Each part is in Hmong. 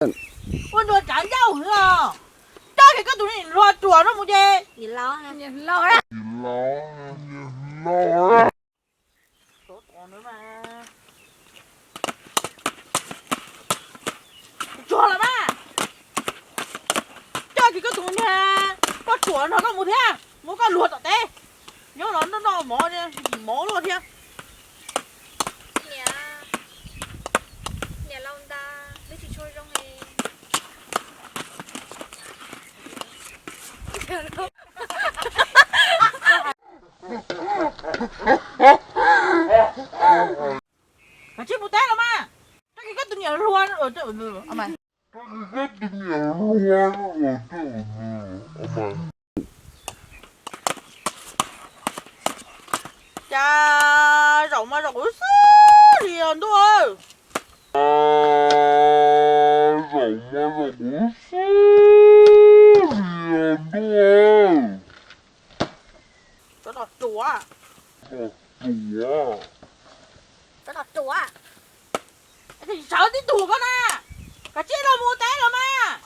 Ua nrua tsav ncauj hwv os. Coj kiag koj tus niam hluas ruam no mus ces. Tsuag los mas. Coj kiag koj tus niag poj ruam nrog koj mus thiab, muab koj luag tom teb. Nyob los noj noj mov, ntim mov luaj thiab. Niam, niam laus ntas, lub tsis tshua zoo li. Koj tsis mus teb los mas. Koj tus niam hluas. Cas zaum mas zaum kuv xwb li os ntuj. Zaum mas zaum kuv xwb li os ntuj. Cov no ruam. Cov no ruam. Sawv tib tug koj na, koj cia li mus teb los mas.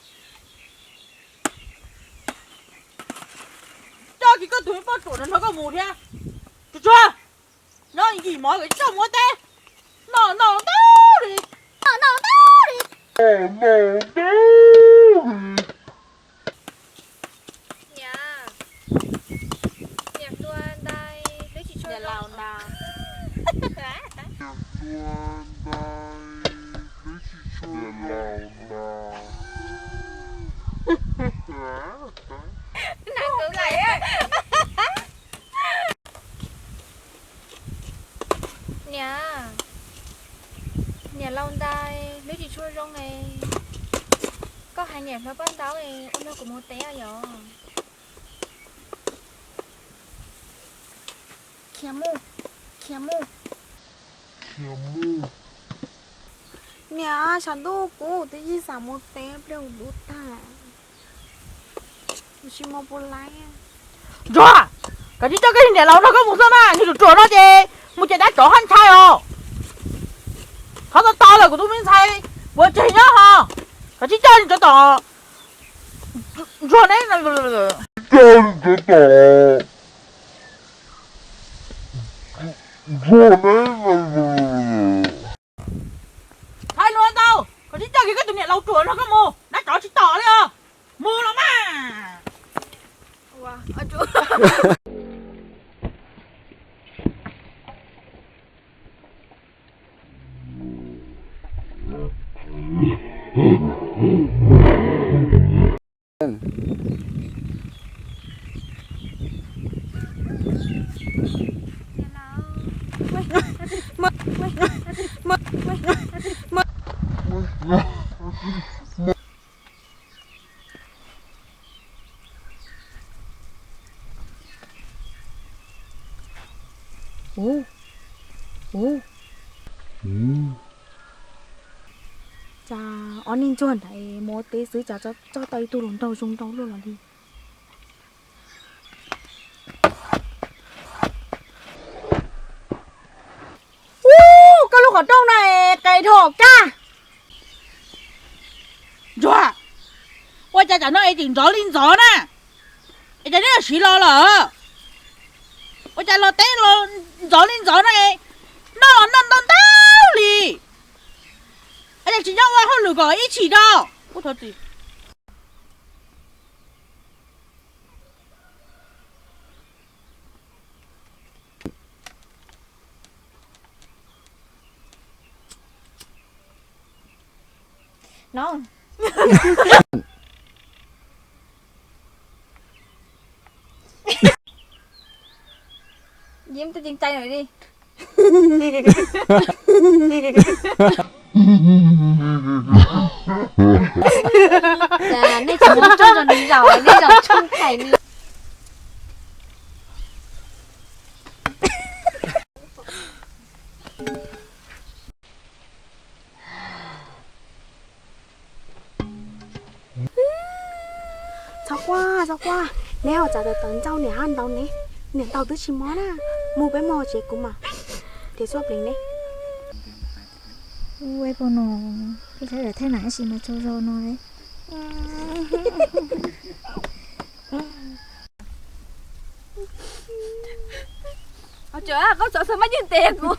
Coj kiag koj tus poj ruam no nrog koj mus thiab. Tsuag tsuag, nyob ntim mov koj tsis txhob mus ua teb. Noj noj ntau li, noj noj ntau li, noj noj ntau li. Niam, niam hluas ntais, lub tsis tshua zoo. Niam hluas ntais, lub tsis tshua zoo. Niam, niam laus ntais, lub tsis tshua zoo es. Koj hais niam hluas poj ntaub es ua nrog kuv mus teb os yom. Khiav mus, khiav mus, khiav mus. Niam, tshav ntuj kub twb yij xav mus teb pliag kuv dub tag. Kuv tsis mus puas laib. Ntsuag, koj tsis coj koj niam laus nrog koj mus xwb mas, niag ruam ruam no ces mus ces dab tsov haj ntshai os. Thov tau tau lawm kuv tus me ntxhais puas tseg nyob ho. Koj tsis coj nws rau tom Ntsuag neb. Coj nws rau tom Ntsuag neb. Hais lus ntau, koj tsis coj kiag koj tus niam laus ruam nrog koj mus, dab tsov tsis tom li os. Mus los mas. Ub, ub, cas ob niag ntsuag nrad mus ua teb xwb cas tso tau ib tug hluas nraug zoo nraug luaj los li. Ub, koj lub qhov rooj no es qes dhau kag. Ntsuag, ua cas tam no es tseem ntxov li ntxov na? Es cas neb siv los lawm? Ua cas los teb los ntxov li ntxov na? Noj los noj ntau ntau li, es cas tsis nyob ua hauj lwm kom ib tshim rau. No. Yim tub ceev cai lawm li. Cas nej tsis muab tsuj rau nws zaum, nej zaum tshoob thais nws. Txhob quaj, txhob quaj, neb ho txav tawm tawv ntxauj niam hab ntaus ne, niam ntaus twb tsis mob na, mus peb mus tsev kuv mam tiav txuj pleev ne. Ua ib pab no, peb sawv daws thaij mas tab sis mas tsaug zog no li. Qhov tseem qhov txov xav maj ywj ntes kuv.